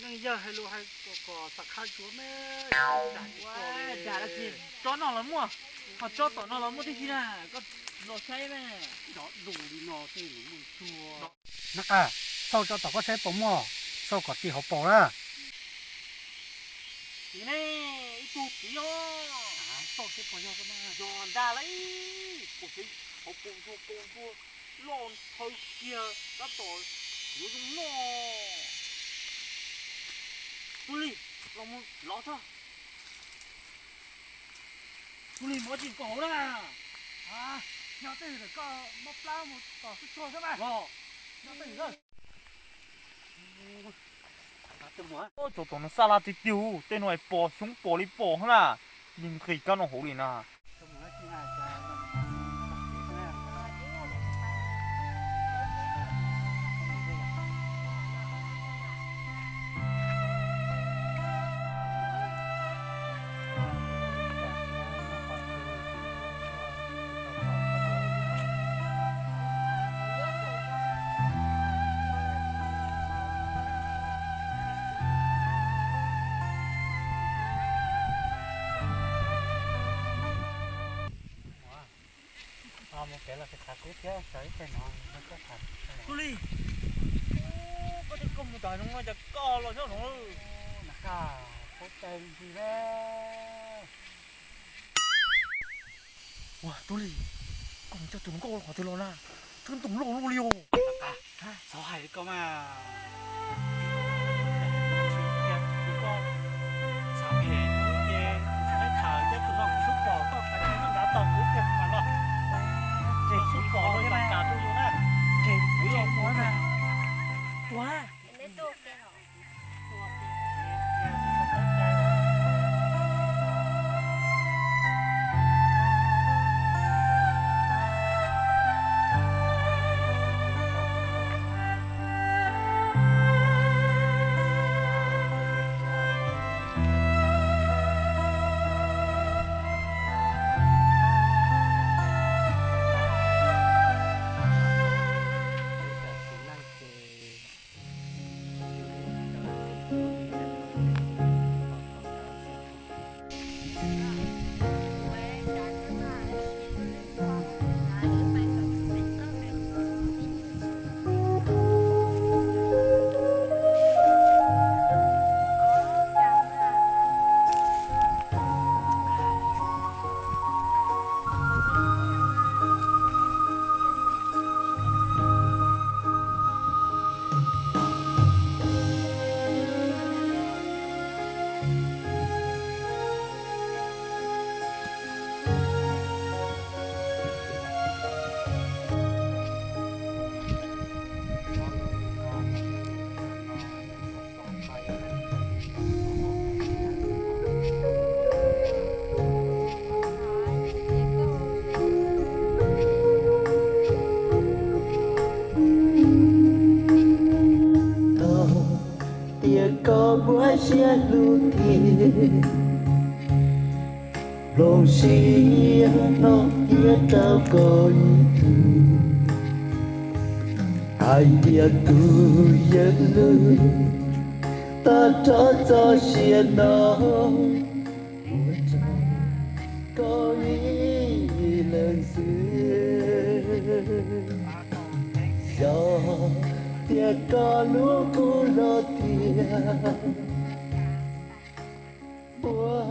Neej yawg hais lus hais kom kom xav khab tsuav me. Dag dab tsi? Tsob no los muaj, ho tsob tom no los muaj tib si na, koj los saib me. Nov qab, xauj tsob tom koj saib puas muaj, xauj kom ti hauv paus na. Txiv ne, ib tug txiv os. Xauj seb puas yog, yog dag lawm. Hauv paus ntuag, paus ntuag loj ntshaw kiag, tab tom yuav zoo noj. Tub Lis, los mus lov txog. Tub Lis, mus ua tsi nkaus hauv na? Nyob twj ywm, koj mob plab mus tom xub tsuag xwb mas. Nyob twj ywm. Tsuav tom no xab laj tiag tiag, tej no es pos xyoob pos li pos na, yeej nqis kab no hauv li na. Tub Lis, koj coj koj mus tom no cas koj los nyob no? Paub cai ntsis na. Ua Tub Lis, koj mus coj tus hluas nkauj qhov twg los na? Twb ntoo loj luaj li os. Txhob hais li koj mas. Xav phem ces kuv tsis tau tham thiab, tus no kuv xub pom koj qhov twg nyob nrad tog kuv tiag kuv mam los. Ces xub pom los mam kam rau yus na. Ces kuv los ua na. Ua. Tau tias koj muaj siab hlub tiag, hloov siab no thiab rau koj ib tug, hais tias tus yawg lwj tag nrho txoj sia no ua rau koj ib leeg xwb. Yog tias koj hlub kuv los tiag, ua